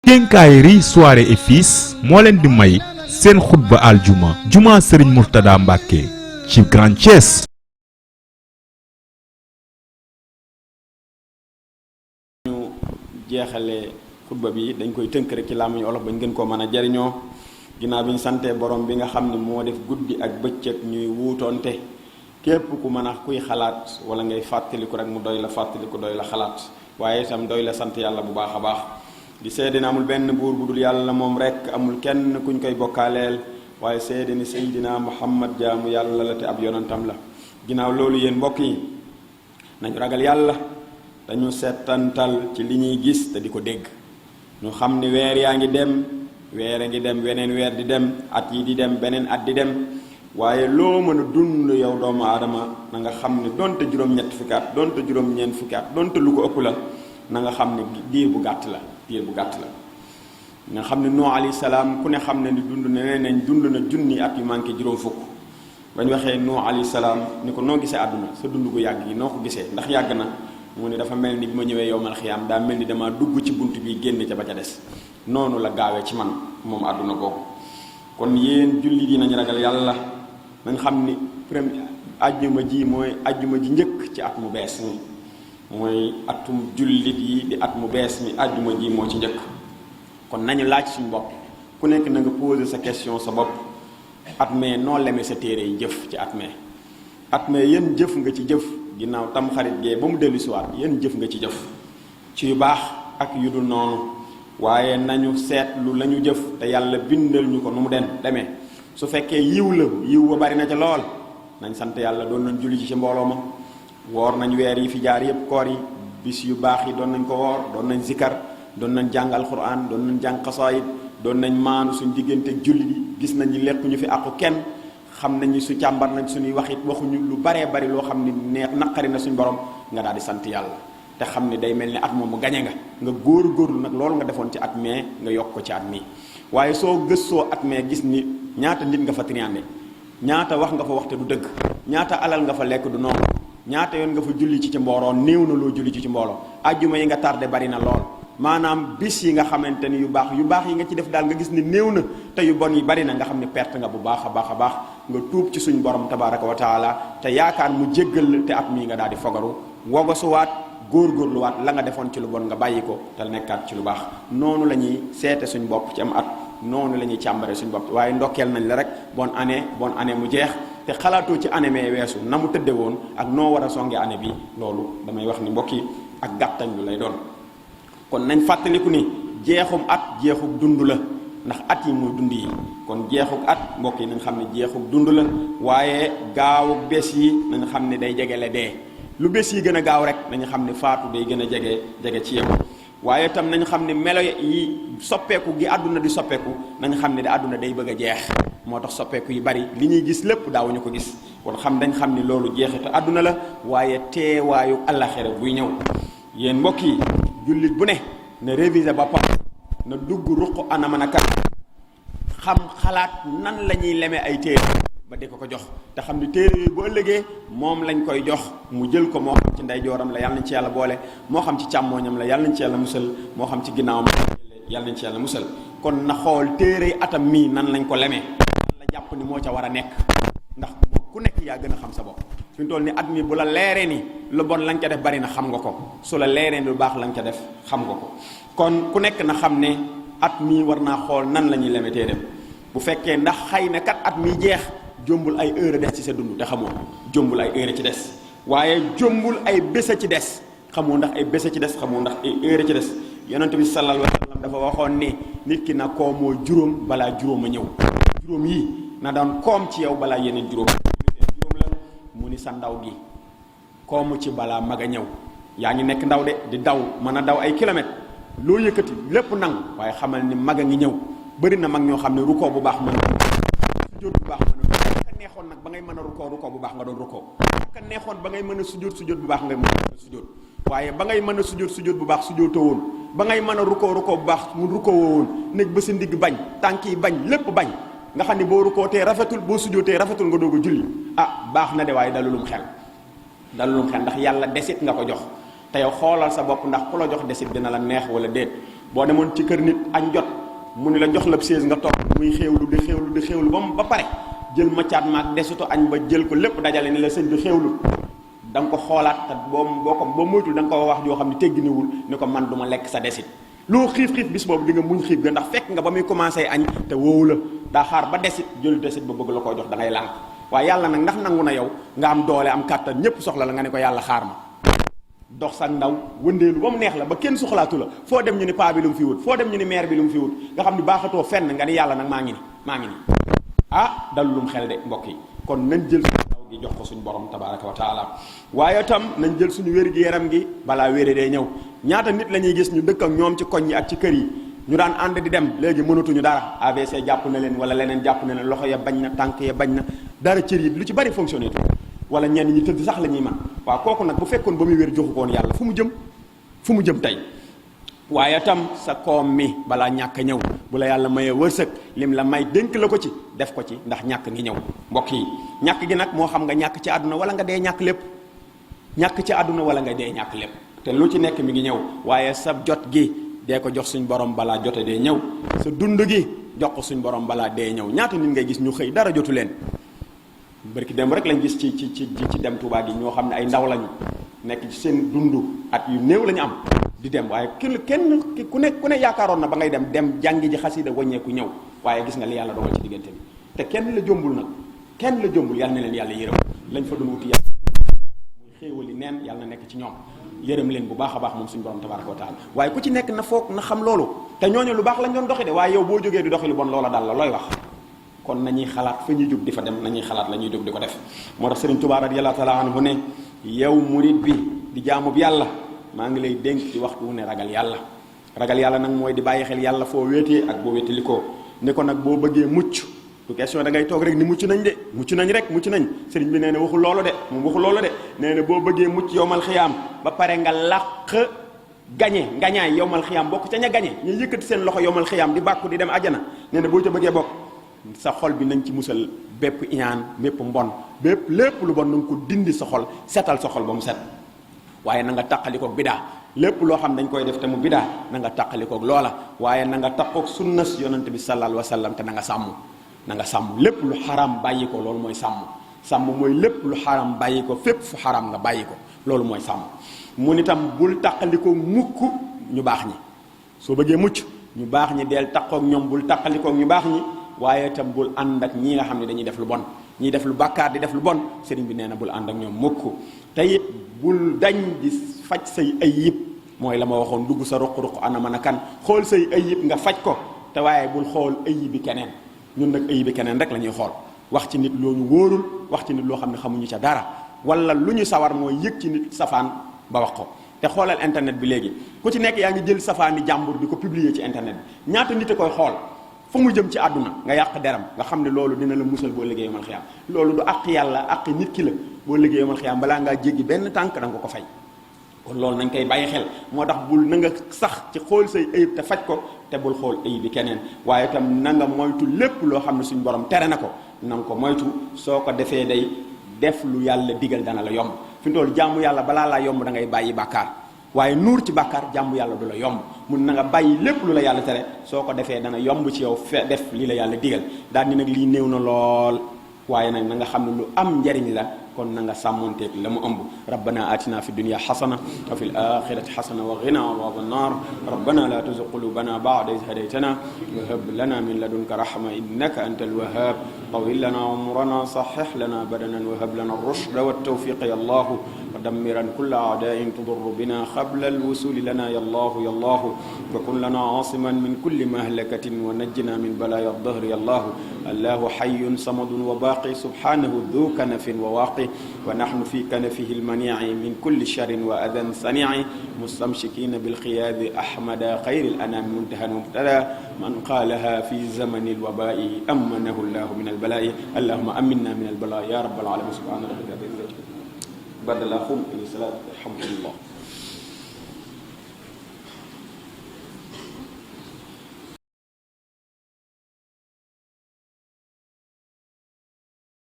Quincaillerie Soirée et Fils moo leen di may seen xutba aljuma juma Serigne Mourtada Mbacke ci Grand Thiès. ñu jeexale xutba bi dañ koy tënk rek ci làmmiñu olof bañ gën koo mën a jariñoo ginnaaw bi ñu santee borom bi nga xam ne moo def guddi ak bëccëg ñuy wuutoonte képp ku mën a kuy xalaat wala ngay fàttaliku rek mu doy la fàttaliku doy la xalaat waaye itam doy la sant yàlla bu baax a baax di seede na amul benn buur bu dul yàlla moom rek amul kenn kuñ koy bokkaaleel waaye seede ni Seydina Muhammad jaamu yàlla la te ab yonantam la ginnaaw loolu yéen mbokk yi nañu ragal yàlla dañu settantal ci li ñuy gis te di ko dégg ñu xam ni weer yaa ngi dem weer a ngi dem weneen weer di dem at yi di dem beneen at di dem waaye loo mën a dund yow doomu aadama na nga xam ne donte juróom-ñett fukki at donte juróom-ñeent fukki at donte lu ko ëpp la na nga xam ne diir bu gàtt la nga xam ne Nuux alayhi salaam ku ne xam ne ni dund na nañ dund na junni at yu manqué juróom fukk ba ñu waxee Nuux alayhi salaam ni ko noo gisee àdduna sa dund gu yàgg gi noo ko gisee ndax yàgg na mu ne dafa mel ni bi ma ñëwee yowmal xiyaam daa mel ni dama dugg ci bunt bi génn ca ba ca des noonu la gaawee ci man moom àdduna boobu kon yéen jullit yi nañ ragal yàlla nañ xam ni premier ajjuma ji mooy ajjuma ji njëkk ci at mu bees mi mooy atum jullit yi di at mu bees mi ajjuma ji moo ci njëkk kon nañu laaj suñu bopp ku nekk na nga poser sa question sa bopp at mee noo leme sa téere yi jëf ci at mee yéen jëf nga ci jëf ginnaaw tam xarit gee ba mu dellu siwaat yéen jëf nga ci jëf ci yu baax ak yu dul noonu waaye nañu seetlu la ñu jëf te yàlla bindal ñu ko nu mu demee su fekkee yiw ba bari na ca lool nañ sant yàlla doon nañ julli ci mbooloo ma woor nañ weer yi fi jaar yépp koor yi bis yu baax yi doon nañ ko woor doon nañ zikar doon nañ jàng alquran doon nañ jàng xasaayid doon nañ maanu suñ diggante julli yi gis nañ ni lekkuñu fi àqu kenn xam nañ ni su càmbar nañ suñuy wax it waxuñu lu baree bari loo xam ni neex naqari na suñ borom nga daal di sant yàlla te xam ni day mel ni at moom mu gañe nga góor-góorlu nag loolu nga defoon ci at mee nga yokk ko ci at mii waaye soo gëstoo at mee gis ni ñaata nit nga fa triandé ñaata wax nga fa waxte du dëgg ñaata alal nga fa lekk du noonu ñaata yoon nga fa julli ci mbooloo néew na loo julli ci mbooloo ajjuma yi nga tardé bari na lool maanaam bis yi nga xamante ni yu baax yi nga ci def daal nga gis ni néew na te yu bon yi bari na nga xam ne perte nga bu baax a baax nga tuub ci suñu borom tabaraka wa taala te yaakaar mu jéggal te at mii nga daal di fogaru wogosuwaat góorgóorluwaat la nga defoon ci lu bon nga bàyyi ko te nekkaat ci lu baax noonu la ñuy seete suñu bopp ci am at noonu la ñuy càmbare suñu bopp waaye ndokkeel nañ la rek bonne année mu jeex te xalaatoo ci année mee weesu na mu tëdde woon ak noo war a songe année bi loolu damay wax ni mbokk yi ak gàttañ lu lay doon kon nañ fàttaliku ni jeexum at jeexuk dund la ndax at yi mooy dund yi kon jeexuk at mbokk yi nañ xam ne jeexuk dund la waaye gaawuk bés yi nañ xam ne day jegele dee lu bés yi gën a gaaw rek nañu xam ne faatu day gën a jege ci yow waaye itam nañu xam ne melo yi soppeeku gi àdduna di soppeeku nañu xam ne àdduna day bëgg a jeex moo tax soppeeku yi bari li ñuy gis lépp daawuñu ko gis kon dañ xam ni loolu jeexitu àdduna la waaye teewaayu àllaxira buy ñëw yéen mbokk yi jullit bu ne na réviser boppam na dugg ruq ana mën a kat xam xalaat nan la ñuy leme ay téere ba di ko jox te xam ni téere yooyu bu ëllëgee moom lañ koy jox mu jël ko moo xam ci ndeyjooram la yàlla nañ ci yàlla boole moo xam ci càmmooñam la yàlla nañ ci yàlla musal moo xam ci ginnaawam yàlla nañ ci yàlla musal kon na xool téere atam mii nan lañ ko lemee nan la jàpp ni moo ca war a nekk ndax ku nekk yaa gën a xam sa bopp fi mu toll ni at mi bu la leeree ni lu bon lañ ca def bari na xam nga ko su la leeree ni lu baax lañ ca def xam nga ko kon ku nekk na xam ne at mii war naa xool nan la ñuy leme téereem bu fekkee ndax xëy na kat at mii jeex jombul ay heure des ci sa dund te xamoo jombul ay heure ci des waaye jombul ay bés a ci des xamoo ndax ay bés a ci des xamoo ndax ay heure ci des yonent bi sallallahu alayhi wa sallam dafa waxoon ni nit ki na koomoo juróom balaa juróom a ñëw juróom yi na daan koom ci yow balaa yeneen juróom la mu ni sa ndaw gi koomu ci balaa mag a ñëw yaa ngi nekk ndaw de di daw mën a daw ay kilomètres loo yëkkati lépp nangu waaye xamal ni mag a ngi ñëw bëri na mag ñoo xam ne rukkoo bu baax mën a sujjóot bu baax mën a neexoon nag ba ngay mën a rukkoo bu baax nga doon rukkoo ka neexoon ba ngay mën a sujjóot bu baax nga mën a sujjóot waaye ba ngay mën a sujjóot bu baax sujjóotoo woon ba ngay mën a rukkoo bu baax mu rukkoo woon nekk ba sa ndigg bañ tànk yi bañ lépp bañ nga xam ne boo rukkoo tee rafetul boo sujjóotee rafetul nga doog a julli baax na de waaye dalulum xel ndax yàlla desit nga ko jox te yow xoolal sa bopp ndax ku la jox desit dina la neex wala déet boo demoon ci kër nit añ jot mu ni la jox la chaise nga toog muy xéewlu di xéewlu ba pare jël macaat maag desutu añ ba jël ko lépp dajale ni la sëñ bi xéewlu da nga ko xoolaat te boo moytul da nga ko wax joo xam ne tegginiwul ni ko man du ma lekk sa desit loo xiif bis boobu di nga muñ xiif ga ndax fekk nga ba muy commencé añ te woowu la daa xaar ba desit jël desit ba bëgg la koo jox da ngay lànk waaye yàlla nag ndax nangu na yow nga am doole am kàttan ñépp soxla la nga ne ko yàlla xaar ma dox sa ndaw wëndeelu ba mu neex la ba kenn soxlaatu la foo dem ñu ni paa bi lu mu fi wut foo dem ñu ni maire bi lu mu fi wut nga xam ni baaxatoo fenn nga ni yàlla nag maa ngi ni ah dalulum xel de mbokk yi kon nañ jël suñu ndaw gi jox ko suñu borom tabaraka wa taala waaye tam nañ jël suñu wér-gi-yaram gi balaa wéré dee ñëw ñaata nit la ñuy gis ñu dëkk ak ñoom ci koñ yi ak ci kër yi ñu daan ànd di dem léegi mënatuñu dara AVC jàpp na leen wala leneen jàpp na leen loxo ya bañ na tànk ya bañ na dara cër yi lu ci bari fonctionné tu wala ñenn ñi tëdd sax la ñuy man waaw kooku nag bu fekkoon ba muy wér joxu ko woon yàlla fu mu jëm tey waaye tam sa koom mi balaa ñàkk a ñëw bu la yàlla mayee wërsëg lim la may dénk la ko ci def ko ci ndax ñàkk ngi ñëw mbokk yi ñàkk gi nag moo xam nga ñàkk ci àdduna wala nga dee ñàkk lépp ñàkk ci àdduna wala nga dee ñàkk lépp te lu ci nekk mi ngi ñëw waaye sa jot gi dee ko jox suñ borom balaa jote dee ñëw sa dund gi jox ko suñ borom balaa dee ñëw ñaata nit ngay gis ñu xëy dara jotu leen barki dem rek lañ gis ci dem Touba gi ñoo xam ne ay ndaw lañu nekk ci seen dund at yu néew la ñu am di dem waaye kenn ku ne yaakaaroon na ba ngay dem jàngi ji xasida wàññeeku ñëw waaye gis nga li yàlla dogal ci diggante bi te kenn la jombul nag kenn la jombul yàlla na leen yàlla yërëm lañ fa doon wuti yàlla muy xéewali neen yàlla na nekk ci ñoom yërëm leen bu baax a baax moom suñu borom tabaraka wa taala waaye ku ci nekk na foog na xam loolu te ñooñu lu baax lañ doon doxi de waaye yow boo jógee di doxi lu bon loola daal la looy wax kon nañuy xalaat fa ñuy jóg di fa dem nañuy xalaat la ñuy jóg di ko def moo tax Sëriñ Tuubaa radiyallaahu taala anhu ne yow murit bi di jaamub yàlla maa ngi lay dénk ci waxtu wu ne ragal yàlla nag mooy di bàyyi xel yàlla foo wéetee ak boo wéetali ko ni ko nag boo bëggee mucc du question da ngay toog rek ni mucc nañ sëriñ bi nee na waxul loolu de moom waxul loolu de nee na boo bëggee mucc yowmal xiyaam ba pare nga làq ngañaay yowmal xiyaam bokk ca ña gañe ñu yëkkati seen loxo yowmal xiyaam di bàkku di dem ajana nee na boo ca bëggee bokk sa xol bi nañ ci musal bépp iñaan bépp mbon lépp lu bon na nga ko dindi sa xol setal sa xol ba mu set waaye na nga taqalikoog bidaa lépp loo xam dañ koy def te mu bidaa na nga taqalikoog loola waaye na nga taqoog sunnas yonante bi sallallahu alayhi wa sallam te na nga sàmm lépp lu xaram bàyyi ko loolu mooy sàmm mooy lépp lu xaram bàyyi ko fépp fu xaram nga bàyyi ko loolu mooy sàmm mu nitam bul taqalikoog mukk ñu baax ñi soo bëggee mucc ñu baax ñi deel taqoog ñoom bul taqalikoog ñu baax ñi waaye itam bul ànd ak ñi nga xam ne dañuy def lu bon ñiy def lu bàkkaar di def lu bon sëriñ bi nee na bul ànd ak ñoom mukk te it bul dañ di faj say ayib mooy la ma waxoon dugg sa ruq-ruq ana mën a kan xool say ayib nga faj ko te waaye bul xool ayib bi keneen ñun nag ayib bi keneen rek la ñuy xool wax ci nit loo ñu wóorul wax ci nit loo xam ne xamuñu ca dara wala lu ñu sawar mooy yëg ci nit safaan ba wax ko te xoolal internet bi léegi ku ci nekk yaa ngi jël safaani jàmbur di ko publier ci internet bi ñaata nit a koy xool fu mu jëm ci àdduna nga yàq deram nga xam ne loolu dina la musal boo liggéey yomal xiyaam loolu du àq yàlla àq nit ki la boo liggéey yomal xiyaam balaa ngaa jéggi benn tànk da nga ko fay kon loolu nañ koy bàyyi xel moo tax bul na nga sax ci xool say ayib te faj ko te bul xool ayib bi keneen waaye itam na nga moytu lépp loo xam ne suñu borom tere na ko na nga ko moytu soo ko defee day def lu yàlla digal dana la yomb fi mu toll jaamu yàlla balaa laa yomb da ngay bàyyi bàkkaar waaye nuur ci bàkkaar jàmm yàlla du la yomb mun na nga bàyyi lépp lu la yàlla tere soo ko defee dana yomb ci yow def lii la yàlla digal daal ni nag lii néew na lool waaye nag na nga xam ne lu am njariñ la kon na nga sàmmonteeg la mu ëmb rabbana atina fi dunya xasana wa fi l axirati xasana wa qina adhaban nar rabbana la tuzigh qulubana ba'da idh hadaytana wa hab lana min ladunka rahma innaka antal wahhab طوّل لنا عمرنا صحح لنا بدنا وهب لنا الرشد والتوفيق يا الله ودمرا كل أعداء تضر بنا قبل الوصول لنا يا الله يا الله وكن لنا عاصما من كل مهلكة ونجنا من بلايا الظهر يا الله الله حي صمد وباقي سبحانه ذو كنف وواقي ونحن في كنفه المنيع من كل شر وأذى صنيع مستمسكين بالخياذ أحمد خير الأنام منتهى مبتلى من قالها في زمن الوباء أمنه الله من البلاء اللهم أمنا من البلاء يا رب العالمين سبحان ربك رب العزة بدل أخوم إلى صلاة الحمد لله